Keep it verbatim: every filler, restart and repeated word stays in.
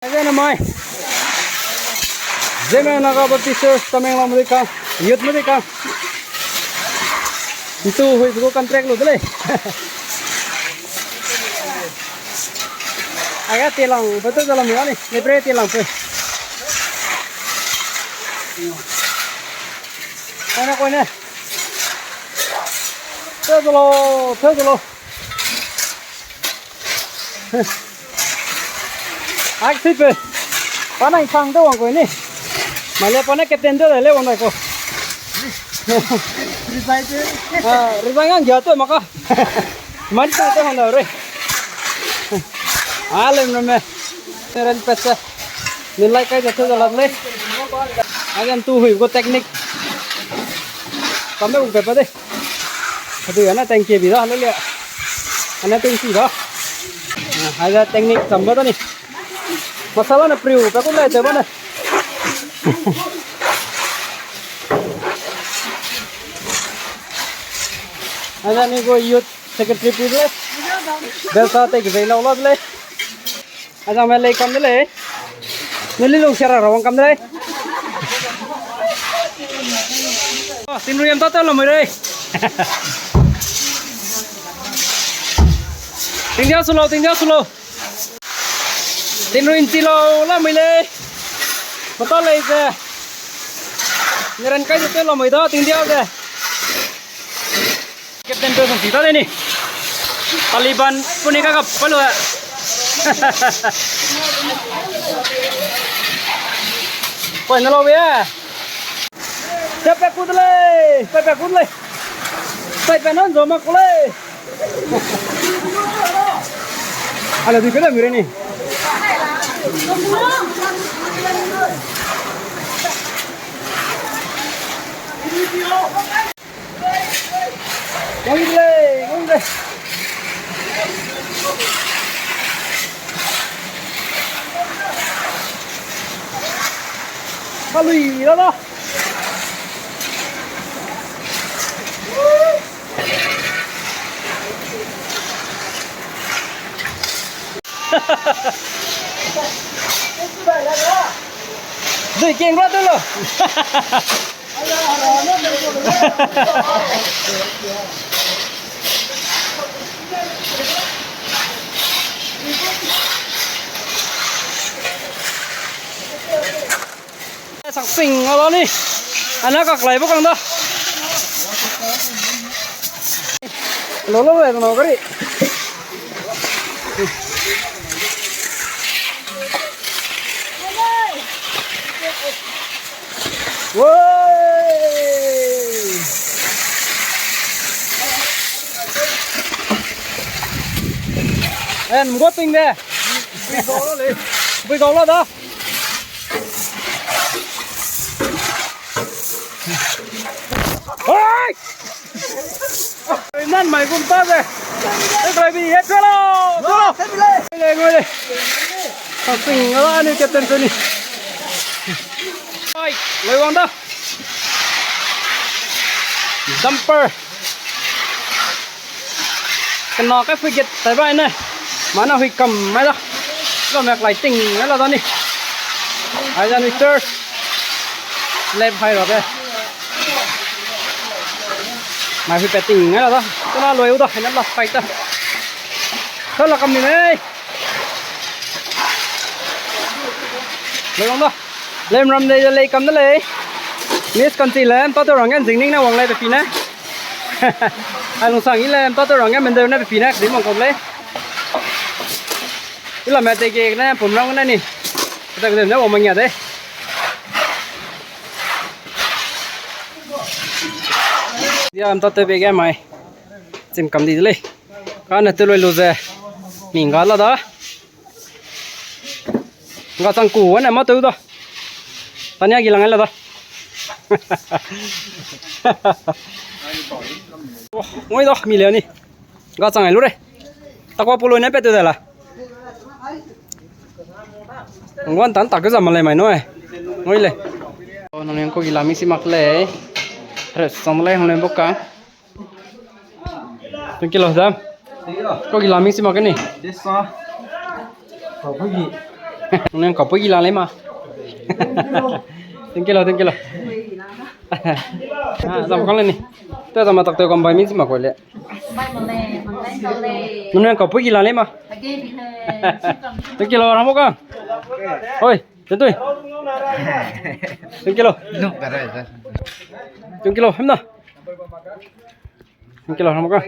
Aze namai. Zeme Naga Baptist Church Tamenglong medei ka, youth medei ka. Ntu hui bu contract lu de lei. Aya telang, betul dalam ya ni. Lebre telang pe. Koine, koine. Teu de lo, teu de lo. Ak si pe. Pa nang sang de wang ko ni. Male pa ne captain de le wang dai ko. Resign de. Ah, resign ngang ja to maka. Man to te hang da re. Ah, lem lem me. Ren pet se. Ni lai kai ja to da la le. Agen tu hui ko technique. Kam de ung pe pa de. Hadu ana tang ke bi da, hale le. Ana tang si da. Hale technique cham ba da ni. Masala na priu, pa ku lai te ba na. Hale ni go youth secretary priu le. Belsa te ki vei lau la le. Azang me lei kam de lei. Neli lung siara rawang kam de lei. Oh, tingrui am ta ta lamui lei. Tingdia sulo, tingdia sulo. Tingrui nti lo lamui lei. Mata lei ze. Ngeran kai ze te lamui da tingdia ze. Captain pe song si ta de ni. Taliban puni ka kap pa lu. Koi na lo be. Sai pe kut lei, sai pe kut lei. Sai pe nan zo ma ku lei. Ala di pe da mi re ni. Wang de lei, wang de. Kalui la la. Dui king ra de lo. Sak sing a la ni. Ana kak lai bu kang da. Lo lo lo no gari. Woi! En, mgo ting de. Bui gau la le. Bui gau la da. Oi! Nan mai gum ta ze. Ei, kai bi, e, chalo, chalo. Le, ngoi le. Sa sing la ni ke ten ni. Ai, loi wang da. Jumper. Kena kai hui get tai bai ne. Mana hui kam mai da. Lo mek lai ting mai la da ni. Ai da ni church. Left hai ra de. Mai hui pe ting ngai la da. Kena loi u da, hena la fight da. Sa la kam ni nei. Loi wang da. Lem ram de lei kam de lei. Miss Kanti lem, pa to rang gen zing ning na wang lei pe pi ne. Ai lungsang i lem, pa to rang gen mendeu ne pe pi ne, kdi mang kau lei. I la me te ke ne, pum rang ne ni. Kata kede ne wang mang ya de. Ya, am ta te be ge mai. Chim kam di de lei. Kane te loi lu ze. Mingga la da. Ga chang ku wane ma teu da. Tania gi lang ai la da. Oh, ngoi da, mi le ni. Ga chang ai lu re. Takwa pulo ne pe teu da la. Ngwan tan tak ke zam le mai no e. Ngoi le. Oh, nang yang ko gi la mi si mak le. Re sang le hang le bok ka. Thank you, Lord. Ko gi la mi si mak ke ni. Desa. Ko gi. Nang kapui gila lei ma. Thank you lo, thank you lo. Ah, zam kang le ni. Te zam tak te kam bai mi si ma ko le. Nang kapui gila lei ma. Thank you lo, Ramokang. Oi, thank you. Thank you lo. Thank you lo, hem na. Thank you lo, Ramokang.